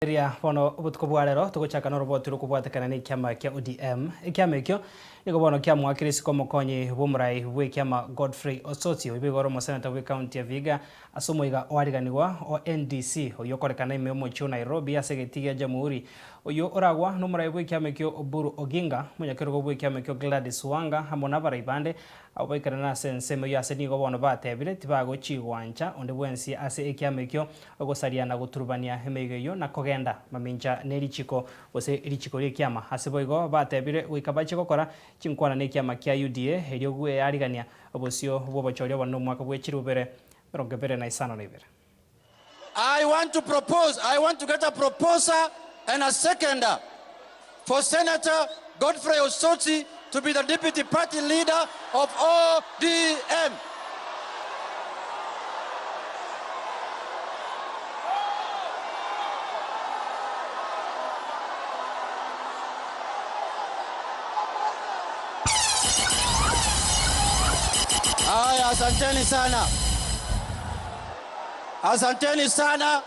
Eria bono obotuko bwa rero togochaka noroboti rokobwatekana nekiama kia ODM. Ekiama ekio nigo bono kiamoakire isiko omokonyi bw'omorai bw'ekiama Godfrey Osotsi oyio boigo ore omoseneta bw'ecounty ya Vihiga ase omoiga oariganigwa o NDC oyio okorekana ime y'omochie o Nairobi ase egetii gia Jamhuri oyio oragwa nomorai bw'ekiama ekio Oburu Oginga, omonyakerogo bw'ekiama ekio Gladys Wanga amo nabarai bande Abwo baikerana ase ensemo eyio ase nigo bono batebire, Tibagochigwancha onde bwensi ase ekiama ekio gosaria na goturubania emeigo eyio na kogenda mamincha ne richiko gose richiko ri'ekiama. Ase boigo batebire goika bachie gokora chinkwana nekiama kia UDA erio gwearigania obosio bw'obochori obonene omwaka bwe chirubere 2052. I want to propose, I want to get a proposer and a seconder for Senator Godfrey Osotsi to be the deputy party leader of ODM. Haya, asanteni sana. Asanteni sana.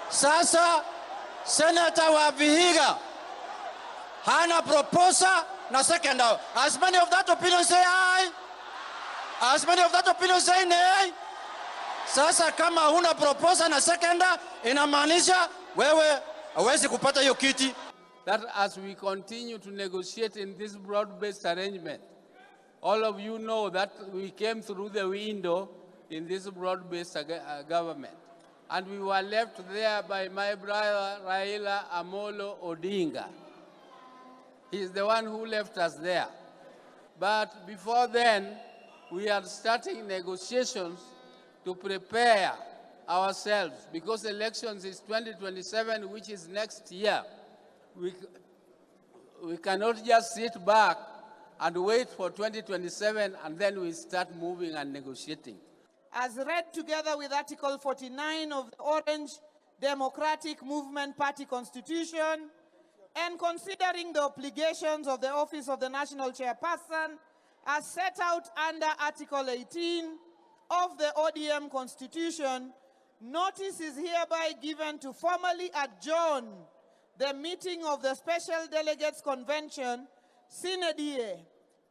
Sasa senata wa Vihiga hana proposer na seconder. As many of that opinion say aye. As many of that opinion say nay. Sasa kama huna proposer na seconder inamaanisha wewe hauwezi kupata hiyo kiti. That as we continue to negotiate in this broad-based arrangement, all of you know that we came through the window in this broad-based government. And we were left there by my brother Raila Amolo Odinga. He's the one who left us there. But before then, we are starting negotiations to prepare ourselves because elections is 2027, which is next year. We, we cannot just sit back and wait for 2027 and then we start moving and negotiating. As read together with Article 49 of the Orange Democratic Movement Party Constitution, and considering the obligations of the Office of the National Chairperson as set out under Article 18 of the ODM Constitution, notice is hereby given to formally adjourn the meeting of the Special Delegates Convention, sine die,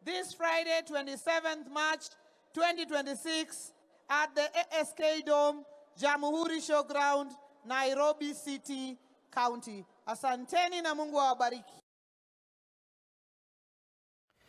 this Friday, 27th March 2026, at the ASK Dome, Jamhuri Showground, Nairobi City County. Asanteni na Mungu awabariki.